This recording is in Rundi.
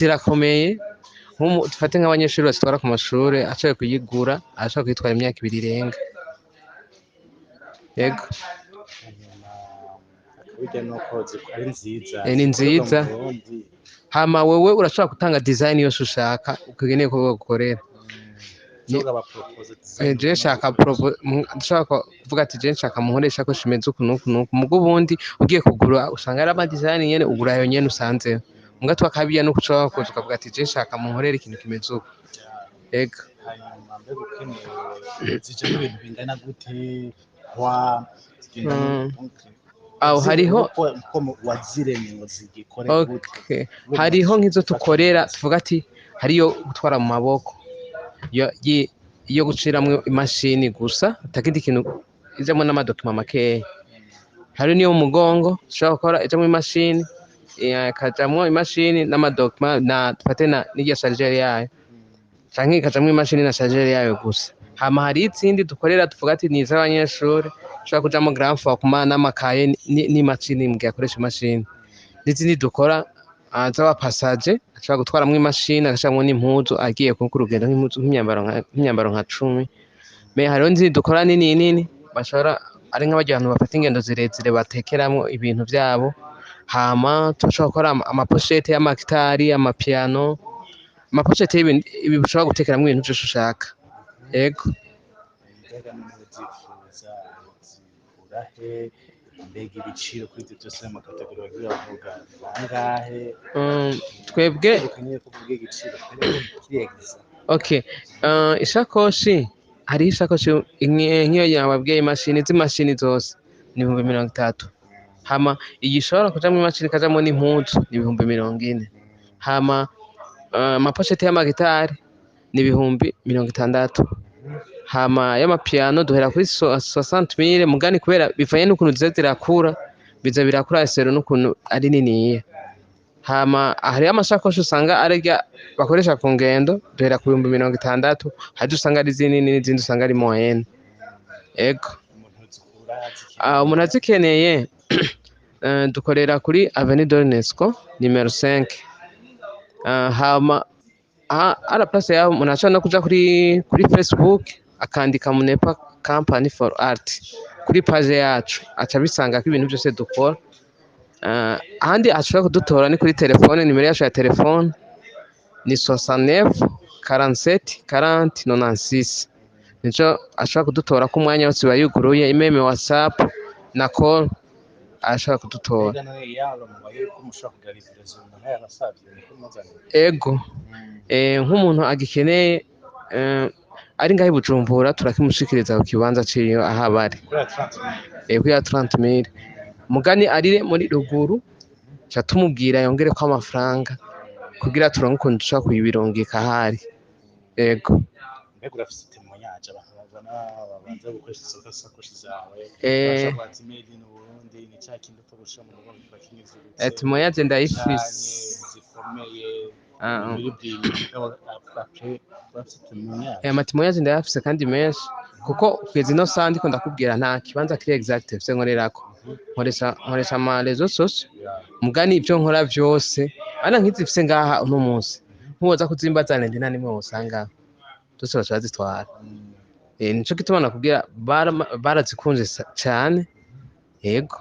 Zirakomeye. Dufate nk'abanyeshuri bazitwara ku mashuri, ashoboye kuyigura arashobora kuyitwara imyaka 2 irenga. Yego. Hanyuma akabirya nuko ari nziza. Ni zikorerwa nziza. mu Burundi. Hama wewe urashobora gutanga design yose ushaka, ukeneye ko bagukorera. Ushobora bapropose design Je ugomba nshaka gukoresha. Nshaka kuvuga ati je nshaka munkoresha isakoshi imeze uku n'uku n'uku. Mugo ubundi ugiye kugura usanga ari ama design nyene, ugura ayo nyene usanzeho. Muga twakabiya nuko ushobora kuza ukavuga ati je nshaka munkorere ikintu kimeze uku. Ego. Hanyuma mbega ukeneye, zijamo ibintu bingana gute kwa zigenda? Donc, Aho hariho uko waziremye ngo zigikore gute? Okay. Hariho nk'izo tukorera, tuvuga ati hariyo gutwara mu maboko, iyo guciramwo imashini gusa, atakindi kintu ijamwo, n'ama documents makeya. Hari n'iyo mu mugongo ushobora gukora ijamwo imashini, ikajamwo imashini n'ama documents na dufate na n'irya chargeur yayo, canke ikajamwo imashini na chargeur yayo gusa. Hama hari izindi dukorera, tuvuga ati ni iz'abanyeshuri, ushobora kujamwo grand format n'amakaye n'imashini mu gihe akoresha imashini, n'izindi dukora z'aba passagers, ashobora gutwaramwo imashini, agashiramwo n'impuzu agiye ku rugendo, nk'impuzu, nk'imyambaro nka 10. Mais hariho n'izindi dukora nini nini, bashobora ari nk'abarya bantu bafata ingendo zirezire, batekeramwo ibintu vyabo. Hama turashobora gukora ama pochettes y'ama guitare, ama piano, ama pochettes y'ibintu ibi ushobora gutekeramwo ibintu vyose ushaka. Yego. Mbega none uzifuza zikura he? Mbega ibiciro kuri ibyo byose n'ama catégories bagiye bavuga bangahe? Twebwe Ukeneye kuvuga igiciro kiriyegisa. Okay, ishakoshi, hariho ishakoshi nk'iyo yababwiye imashini, izi mashini zose ni 30,000. Hama iyi ishobora kujamwo imashini ikajamwo n'impuzu ni 40,000. Hama ama pochettes y'ama guitare ni 60,000. Hama y'ama piano duhera kuri 60 000, mugani kubera bivanye n'ukuntu ziza zirakura, biza birakura sero n'ukuntu ari niniya. Hama hariho amashakoshi usanga arya bakoresha ku ngendo, duhera ku 60,000. Hari usanga ari zinini n'izindi usanga ari moyenne. Ego. Umuntu zikura? Umuntu azikeneye, dukorera kuri Avenue de l'UNESCO numéro 5. Hama à la place yaho umuntu ashobora no kuja kuri Facebook akandika Munepa Company for Art kuri page yacu, aca abisangako ibintu byose dukora. Ahandi ashobora kudutora ni kuri telefone, nimero yacu ya telefone ni 69 47 40 96, nico ashobora kudutora ko umwanya wose iba yuguruye, même WhatsApp na call ashobora kudutora. Mbega none yaba mubaye ko mushobora kugira livraison umuntu yarasavye niko muzanira? Ego. Nk'umuntu agikeneye, ari ngaho i Bujumbura, turakimushikiriza ku kibanza ciwe aho aba ari. Kuri ya 30. Kuri ya 30,000. Mugani ari muri ruguru, ca tumubwira yongereko amafaranga kugira turonke ukuntu dushobora kuyibirungika ahari. Ego. Mbega urafise témoignage, abantu babona babanza gukoresha izo sakoshi zawe, bashobora kuba ati made in Burundi, ni cya kindi upfa gushira mu rugo kiba kimeze? Témoignage ndayifise. Canke zikomeye biri bwimugabo après urafise témoignage? Ama témoignage ndayafise kandi menshi, kuko kugeza ino saha ndiko ndakubwira nta kibanza kiri exact mfise nkorerako. Nkoresha ama réseaux sociaux. Mugani ibyo nkora vyose ana nk'izi mfise ngaha uno munsi, nkuwoza kuzimbaza ndi nta nimwe wosanga, zose baca bazitwara. Nico gituma nakubwira barazikunze cane. Yego.